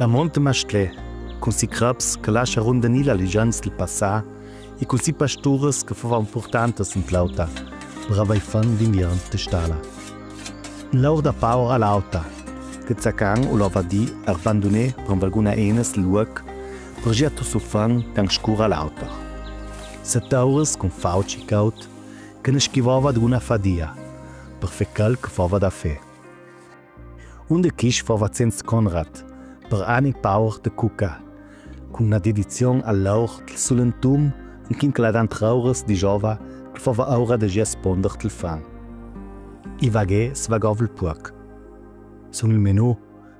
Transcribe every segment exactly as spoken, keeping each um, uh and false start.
Amont de Mastlè, cun si crabs che lascia rundanì la ligianza dal passà, e cun si pasturas che fava impurtantas in l'auta, per avair fan d'inviern te stala. L'aur da paur a l'auta, che Zacan ulava dì arbandunè per valguna enas dal luoc, per ghjà Tossufan can scur a l'auter. Set auras cun fauci caud, che ne schivava d'una fadia, per fé chel che fava da fé. Un de quiscj fava Zenz Conrad, per ani paur de cuca, cun una dedizion a l'aur dal sulentum, in cui che la dant rauras digiova che fava aura de ghjà sponder dal fan. I vaghè se vagava el puoc. Sun il menù,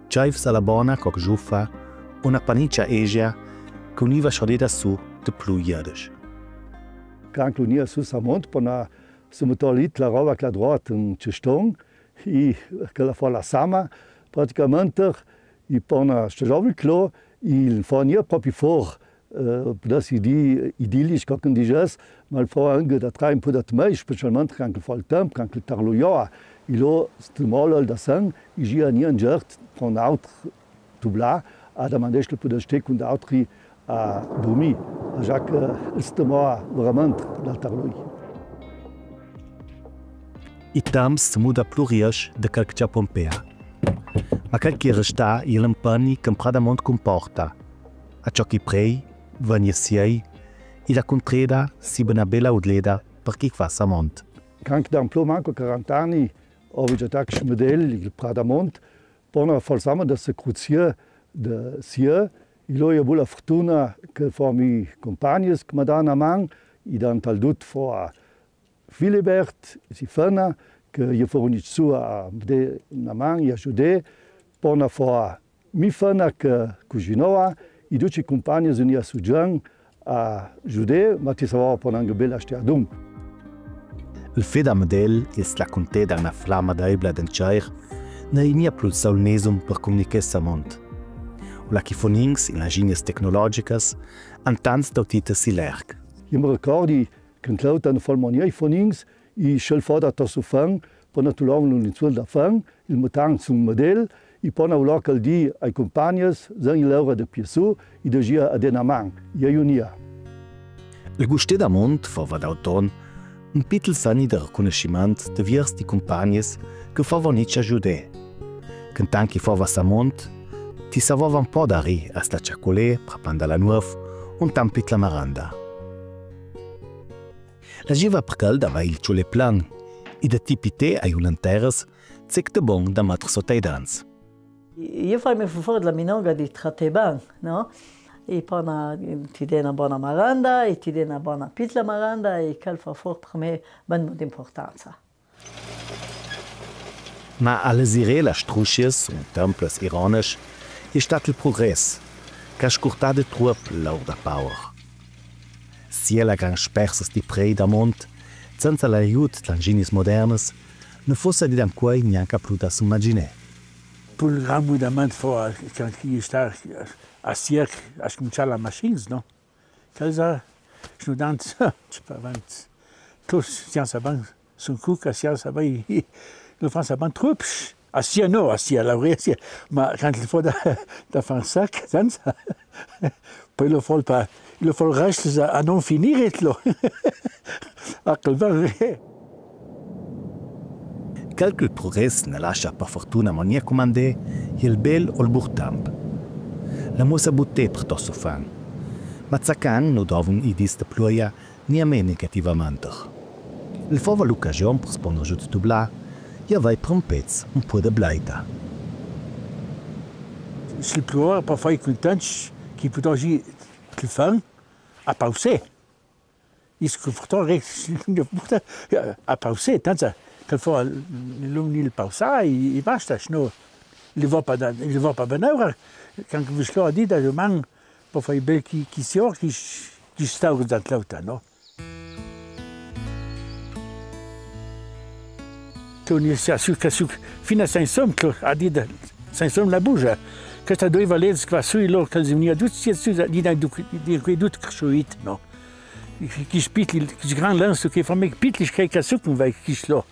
ceifs a la bona coc giuffa, una panicia egia, che univa sciodeda su de plui iedesch. Can che l'unia su Samont, pona se metò lit la roba che la droa in ceston, i che la fò la sama, praticamenter, i pona sciagiò el clo, i el fò gnà propi for, eh, podessi dì idillic, co che dises, ma el fò anca da trai un po da tmei, specialmenter can che fò el temp, can che tarluiò, i lo stemò el da sen, i ghjà gnà ingert, pon autr tublà, a damandà se el podè stè cun d'autri a durmì, a già che el stemò veramente dal tarlui. I tamps se muda plui riesc de chel che Pompea. Ma chel che resta i l'empani che Pradamont cumporta. A ciò che prei, vegni siei, i la cuntreda si bena bela udleda per chi fa Samont. Can che da un plo manco quaranta ani, ovi già tac schmedel, il Pradamont, pona falsama da se cruzia de sie, i lo i bu la fortuna che fò mi compagnes che me dan a man, i dan tal dut fò a Filibert, si fena, che i fò un su a me de na man, i a giudè, pona fò a mi fena che cuginò, i duci compagnes unia su Gian, a giudè, ma ti savava pon anca bela stè adun. El feda medel, e se la cunteda na flama da ebla d'encer, na i nia plui saul nesum per comunichè Samont. Ula chi fonins in las ginias tecnologicas, an tants dautitas i lerc. I me recordi, che in l'auta no fò mia i fonins, i se el fò da Tossufan, pona tulovan un insul da fan, il metan su un medel, i pona ulò che el dì ai compagnes, sen i l'aura de piè su, i degia a de na man, i a unia. El gustè d'Amont fava d'auton, un pitel sani de recunesciment de viers di compagnes che fava gnà a giudè. Cantant che fava Samont, ti savava un po da ri a sta ciacolè, prapanda la nuov, un tant pitla maranda. La giva per chel da vai il ciule plan, i da ti pitè ai ulanteras, zec de bon da matr sota i dans. I fai me fufar de la minonga di tratè ben, no? I pona, ti dena bona maranda, i ti dena bona pitla maranda, i chel fa for per me ben d'importanza. Ma a le zirè las strusias, un temples ironesch, e stat il progress, che a scurtà de truop l'aur da paur. Sia la gran spersas di prei d'Amont, senza l'aiut d'las ginias modernas, no fossa di dancuoi gnanca plu da s'imaginè. Pul gran mudament fo, can chi sta a sierc, a scumincià las maschins, no? Chel sa, snu dant, ce pa vant. Tuts, sian sa ban, sun cuca, sian sa ban, no fan sa ban trups. A sia no, a sia, la vrea sia. Ma can che fo da, da fan sac, senza. Po lo fol pa, lo fol rest a, a non finir, etlo. A chel va. Chel che il progress ne lascia par fortuna mania cumandè, e je il bel o il bur temp. La muossa butè per Tossufan. Ma Zacan no dovun i dis de pluoia, niamè negativamenter. El fova l'ocasion per sponder giù de tublà, e avei per un pez un po de bleita. Se pluova, par fai cuntenci, chi pudò gi che fan a pausè. I scufortò re, a pausè, tanza che fo l'um nil pausà, i, i basta, no? Li vo pa da, li vo pa ben ora, can che vi slo a dita, doman, po fai bel chi, chi sior, chi, chi staur da l'auta, no? Toni sia su, ca su, fin a Saint-Saulve, a dita, Saint-Saulve la bugia. Chesta doi valets qua sui lo, che si unia dut, sia su, di da dut, di quei dut cresciuit, no? Chi, chi spitli, chi gran lanzo, che fa me pitli, che ca su, cun vai, chi slo.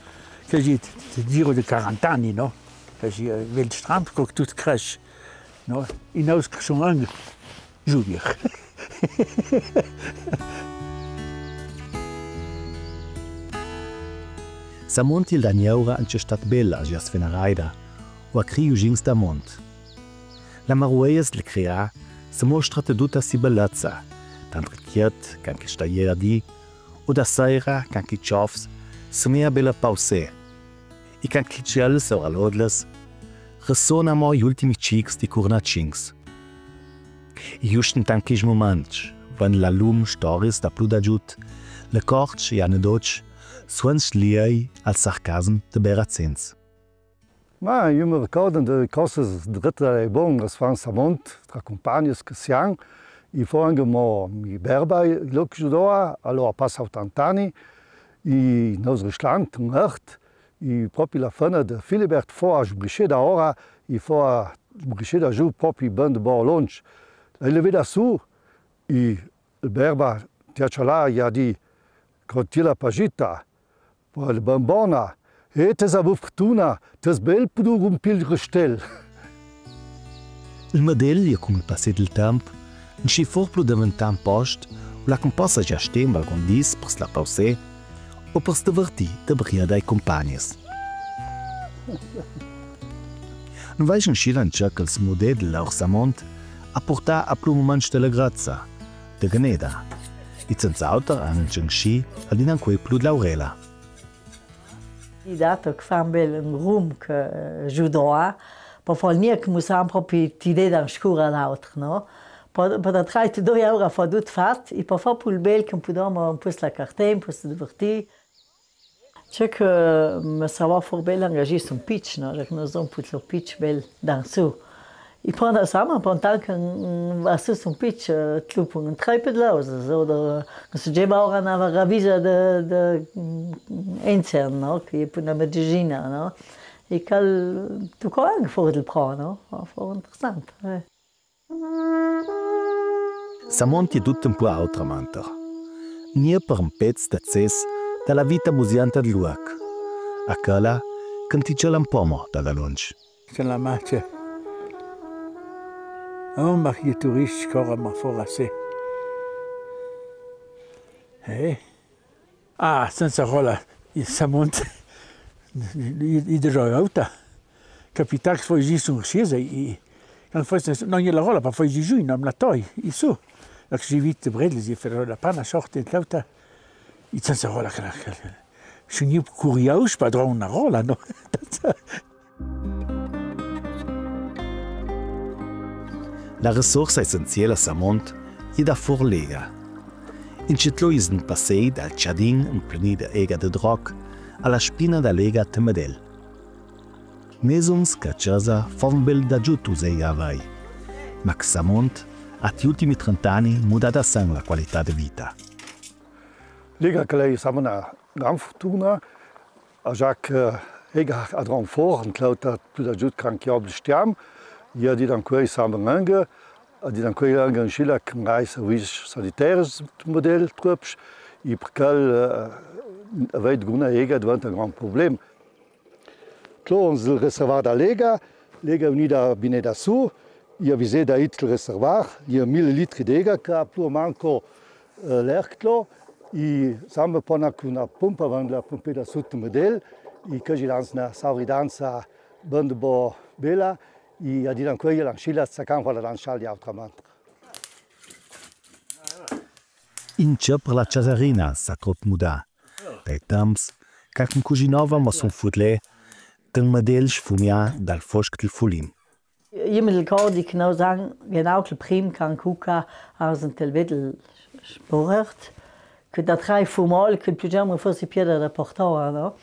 Che gi, te diro de quaranta ani, no? Che gi, eh, vel stramp, co tut cresce. No? I nos che son anche giudici. Samont il dà gnora a na cità bela, a Svenaraida, o a Criujins da Mont. La marueia dal Crià se mostra te duta si belezza, tant che chiet, can che sta iera di, o da sera, can che i ciofs se mea bela pausè. E can che i uciels, ora lodles, resona mo i ultimi cics di curnacins. E just in tant che i smumanc, vent la lum storias da plu da giut, le corc e anedots, suonts liei al sarcasm de Berazzins. Ma, jo me ricordo de cosas drette da le bon, che se fan a Samont, tra cumpagns che siam, e fo anche mo mi berba, lo che giudoa, alora passa otant'ani, e nos ristant, un ert, e propri la fena de Filibert fo a sbrisceda ora, e fo a sbrisceda giù propri ben de Borlonc. E le veda su, e el berba, ti a cialà, e a di, co ti la pagita, po la bambona, e te sa bu fortuna, te sbel pu du rumpi el restel. El Medel, e cun el passé del temp, inscì for plu deventà un post, u la cumpassa già stem algun dis per se la pausè, o per se divertì de bria dai cumpagns. No vaian inscì l'anceca che el Medel de l'Orsamont a purtà a plu mumanc de legrezza, de gneda. E senz'auter anche inscì al dì d'ancuei plu de laurela. E dato che fa un bel un grum che giudoa, po fo gnente che mussa propi ti de dan scura l'auter, no? Po, po da trai te doi aura fo dut fat, e po fo pul bel che un pu doma un pu se la cartè, un pu se divertì. Ce che me sava for bel angagià su un pic, no? Già che no son putlo pic bel dan su. E po na sama, po un tal che, mm, va su su un pic, eh, tlu pu un trai pe de lausas, o de, no se geva ora na ravisa de, de, mm, enzer, no? Che e pu na medicina, no? E che al tuca anche for del pro, no? For interessant, eh. Samont e dut un pu autramanta. Gnè per un pez de ces de la vita musianta de l'uoc. A chela che ti cela un pomo da dalonc. Ce la mace. Oh, ma che turist cora ma fora se. Eh? Ah, senza rola, i Samont, i, i, i de rola auta. Capita che fo i giù su in scesa, i, i, can fo, no, i la rola, pa fo i giù, no, me la toi, i su. La che i vit bredli, i fero la pana sorte in l'auta. I senza rola, che la, che la, su gnè curiaus, padron na rola, no? La resursa essenziela a Samont e da for l'ega. In ce tlo i sen passei dal Ciadin, implenì de ega de droc, a la spina da l'ega te Medel. Nesuns che a casa fo un bel da giut usei a vai, ma che Samont, a ti ultimi trent'ani, muda da san la qualità de vita. L'ega che l'è, i sa, una gran fortuna, a già che, eh, ega a dron for, in l'auta plu da giut can che obli stiam, i a di ancuei sa mananga, a di ancuei anca in scila che n'ai servizis sanitaris, Medel, trups, e per chel, eh, avei guna ega deventa un gran problem. Tlo, sul reservar da l'ega, l'ega unida bineda su, i a visè da it reservar, i a mil litri d'ega che a plu o manco, eh, l'erclo, i samba pona cu una pumpa, van la pumpeda su te Medel, i che i lans na sauridanza ben de bo bela, i a di ancuei la scila sa can fo la lancial di autra mantra. In ce per la ciasarina sa trop muda. Dai temps, ca che cuginava mo son fudle, te Medel sfumia dal fosc del fulim. I me ricordi che no san, genau che el prim can cuca, a sen tel vedel sporert, che da trai fumol, che plu giammo fosse pieda da portare, no?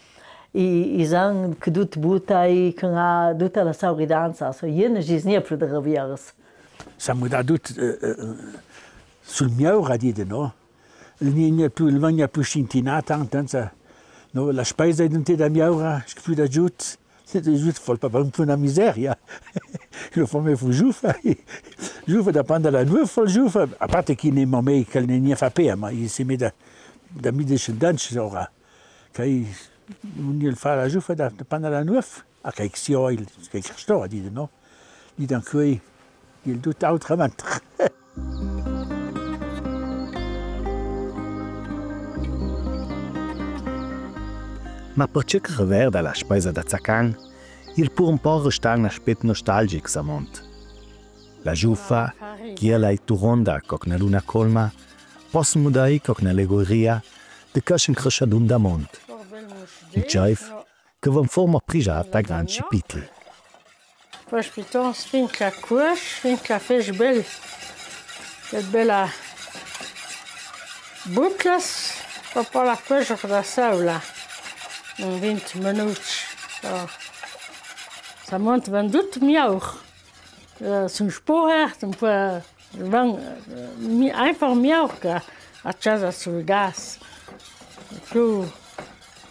I, i san che dut buta, i che na duta la sauridanza, so, i ne gis gnè plu de raviers. Sa muda dut, eh, eh, sul miaura, dite, no? Gnè, gnè plu, el vegna plu scintinà, tant, tant, sa. No, la spaisa è dentro da miaura, scu plu da giut. Giut fo el papà un plu na miseria. Lo fo me fu giufa. Giufa da panda la nuef fo el giufa. A parte che ne mo me che ne, ne fa pea, ma i se me da, da mi descendanti ora. Che i, un el fa la giufa da, da panda la nuef. A che i xio, che i xio, dite, no? Dite ancuei. Dut autramant. Ma par tge che reguarda la spesa da Zaccan, i pò un pò restà un aspet nostalgic Samont. La Giuffa, ch'ella è turonda co na luna colma, pò smudai co na alegoria de chel che cresce adun damont. Un ceif che va in forma prigiata a grands e pitli. Poi spitons fin che cueç, fin che fes bel. Che bela butlas, po po la cueçer da saula. In vint minuts. Oh. Samont va dut miaur. Eh, sun spoher, sun po, van, eh, mi-, einfach miaur che a casa sul gas. Plu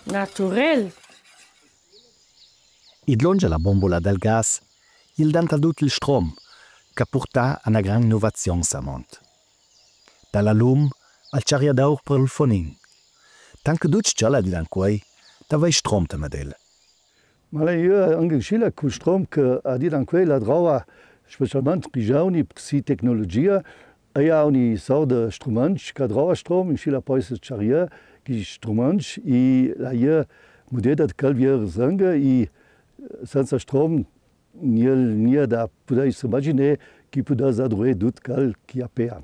naturel. E dlongia la bombula dal gas, i è dentro dut il strom, che purta a na gran inovazion Samont. Da la lum al ciaria d'aur par il fonin. Tant che dut ce che la di dancuei, da vai strom te medel. Ma la, io, anche Scila, cul strom che a di dancuei la drova, specialment pri giovani, pri si tecnologia, E i à ogni sort de struments, che drova strom, in Scila poi se ciaria, chi struments, e la ie mudeda de calvier zanga, e senza strom, niel, nie da pudè se imaginé, chi pudè zadruè dut quel chi a pean.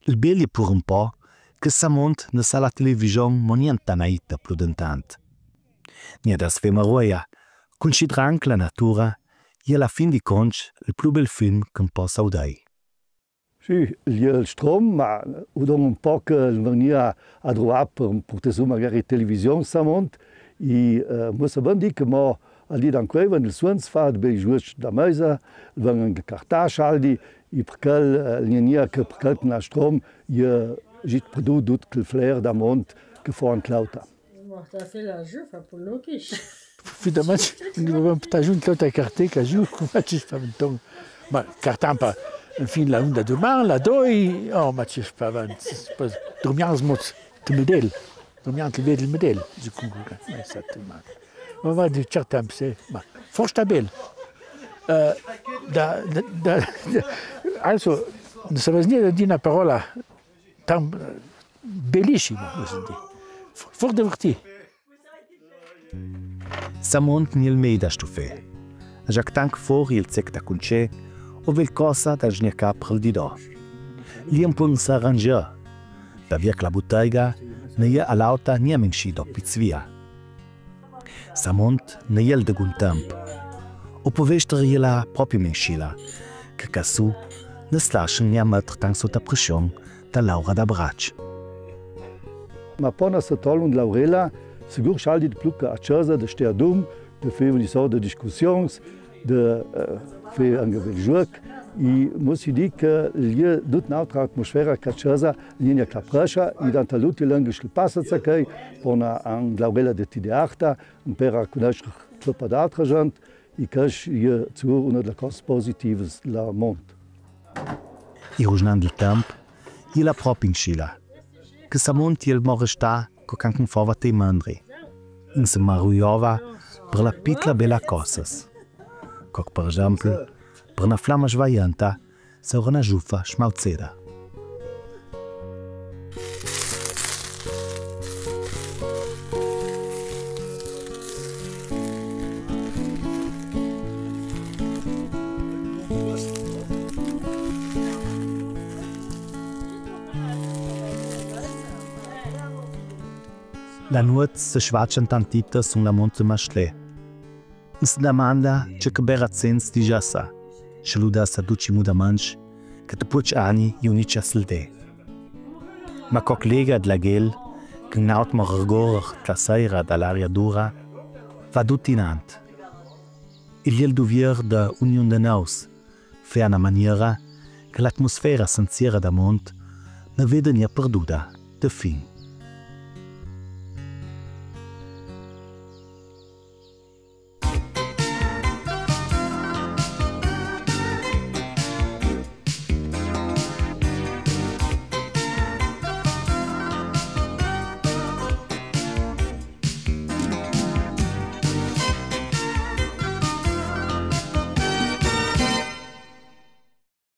Il biel è pur un po, che Samont ne sa la television, mo niente n'aita plu dentant. Nie da sfemaroia, cunsidran che la natura, e a la fin di conts, il plu bel film che un po saudai. Sì, il strom, ma udon un poc, eh, vegnia a druvà per purtà sù magari television Samont, e, eh, mo sa ben dì che mo al dì d'ancuei, ven il suonz fat bei giuocs da mesa, ven anche cartà scaldi, e per quel, eh, vegnia che per quel che na strom, e, eh, git perdu dut quel flair damont che fo ant l'auta. Ma ta fé la Giuffa, pur logic. Fidament, ni va ben pta giunt l'auta cartà, ca giù, cumò ci spaventon. Ma cartan pa, enfin, la unda duman, la doi, oh, ma ci spaventon. Poi, drumians mots, te medel. Drumians te vedel medel. Giù, cumò, ma sa te ma. Ma va di certi tempi, sì, ma forse sta bel. Eh, da, da, da, da, adesso, non sapevo niente di una parola. Tant, eh, belissim, vos dì. Fort divertì. Samont niel mei da stufé. Già che tant for il zec da cuncè, o vel cosa da sgnacà per il didò. Lì un po s'arrangia. Da via che la butega, ne ie a l'auta nie menscì do piz via. Samont ne iel de gun temp. O po vester iela propi menscila, che ca sù ne slassan gnà metter tant sota pression da l'aura da brac. Ma po na se tolon de l'aurela, sigur schaldi de plu ca a casa, de stè adun, de fé ogni sort de discussions, de, eh, fé anche bel giuoc, e mo si dì che l'ie dut n'autra atmosfera ca casa, l'ie gnà ca prescia, e dant a dut i l'anche che passa zacchei, po na, an l'aurela de ti de arta, impara a cunnoscer troppa d'altra gent, e chest l'ie sigur una de las cosas positivas del mont. E rugignand del temp, iela propi in Scila, che Samont iel mo restà co can che fova tei mandri. In se maruiova per la pitla bela cosas. Co per esempel, per na flama svaienta, saura na Giuffa smauzeda. La nuot se svacian tantitas sun la mont Mastlè. Se damanda ce che bera sens di jassa, sce lu dassa duci mudaments, che te puoc ani i unici a sel dè. Ma co che lega de la ghel, che n'aut mo regorder la saira da l'aria dura, va dut inant. E l'ie il duvier da uniun de nous, fé a na maniera che l'atmosfera senziera damont ne veda gnà perduda de fin.